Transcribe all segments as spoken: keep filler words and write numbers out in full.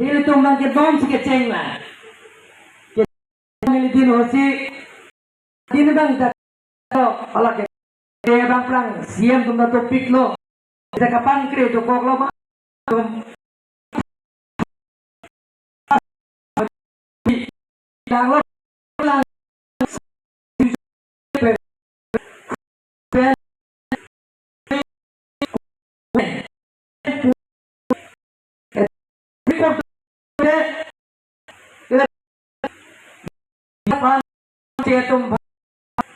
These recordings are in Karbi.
Ilitum nangkedon si kecheng la. Kecheng ili din hosi. Din bang ta. Hala ke. Ke bang prang C M atum ta topic lo. Kita kapan kre dokok lo ma. Atum. Lang lo. Lang.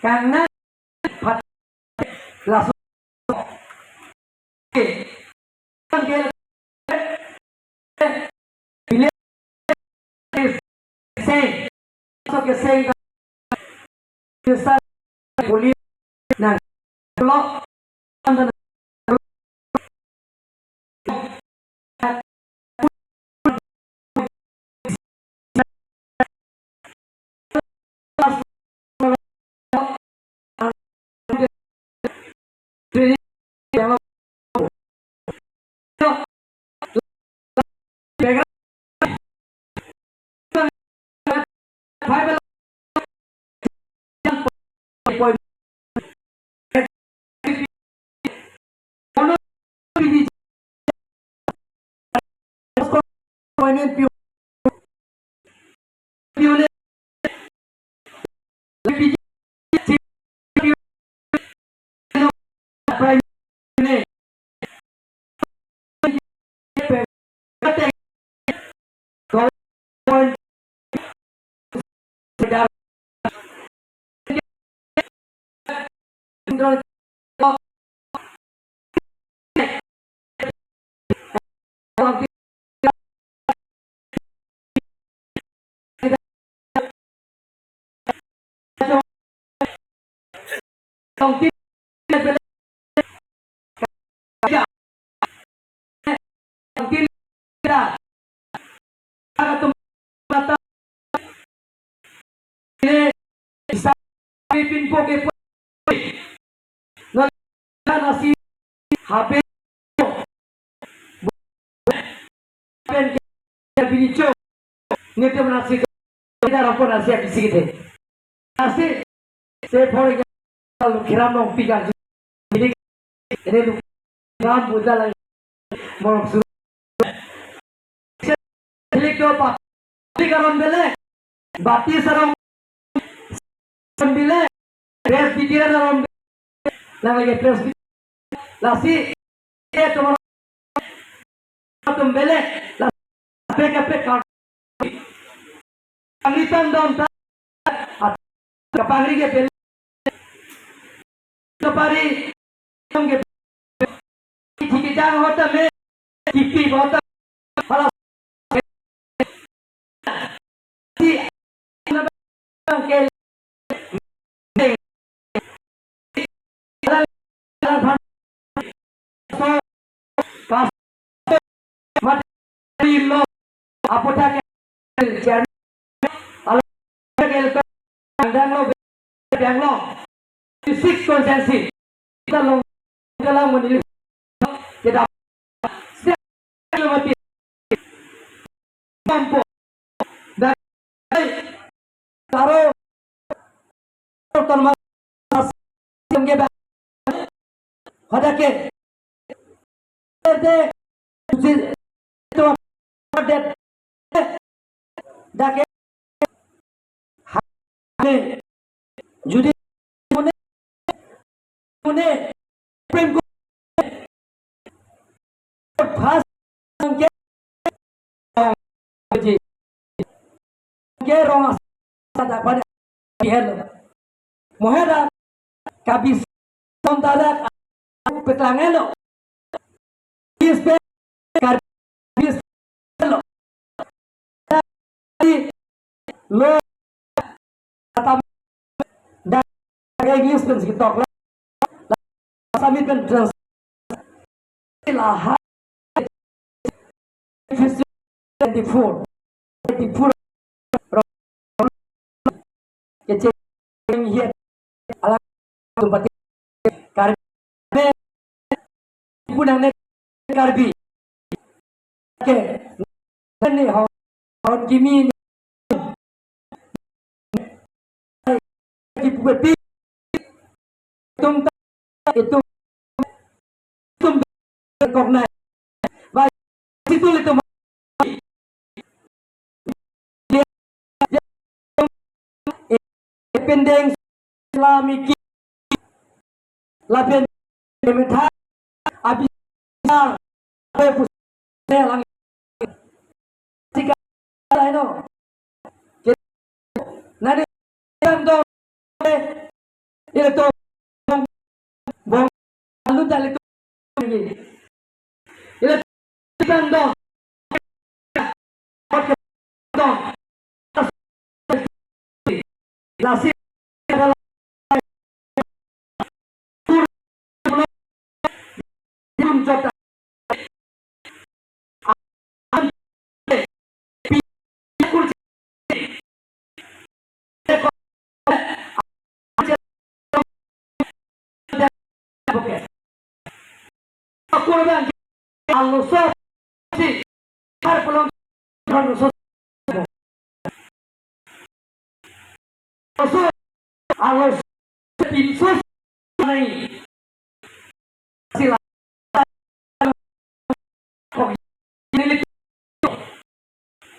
Kangna phat laso. Seng. So keseng. Kesang. Poli. Nang. Lo. Nasi habe pen ke bini cho. Nete nasi ke kita rampon nasi habisi kita. Nasi se phone ke Longkiram Rongpi kan. Ini ini Longkiram buta lagi. Morok su. Hilik do pa. Tapi karon bele. Bati sarong bile. Presbyterian sarong. Nang lagi Presbyterian. Lasi. Eh, teman. Atum bele. Lasi. Kape kape kar. Panglitan dam ta. Kapangri ke bele. Kapari. Ke Chikijang hotam me, kipi hotam, hala. Si, ke, kas, mat, lo, aputhak ke, chairman, hala, ke, dang lo, dang lo. Six constituency. Kita long, kita long menilai. Kita. Siap mati. Mampu. Dan taro ton mas yang kita. Pada ke. Erte. Itu. Dak ke. Hane. Jodi. Mune. Mune. Prem ko. First ke. Ji. Ke rong as-, sada pada. Hello. Mohera kabis kontarak petlang elo. Bis pe kar bis elo. Lo atam da English pen si tok la. Sami pen trans la ha twenty-four, twenty-four. Kece hiat alam tumpati Karbi. Punang ne Karbi. Ke ni hon, hon kimi ni kipu pi, itum ta, itum, itum kok nai. Ba, situ itum pendeng selami ki lapen methang abisar pe pus ne lang tika laino. Nani kan do ile to bong alu dali to ile kan do do lasi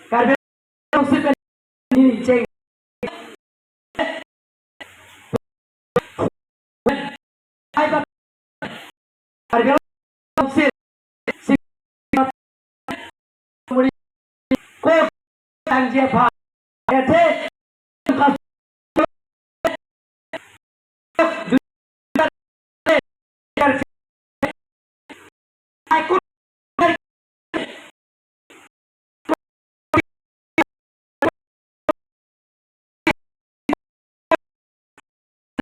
Karbi Anglong si pen ni cheng. Karbi Anglong si si muri ko tangji aphan. Athe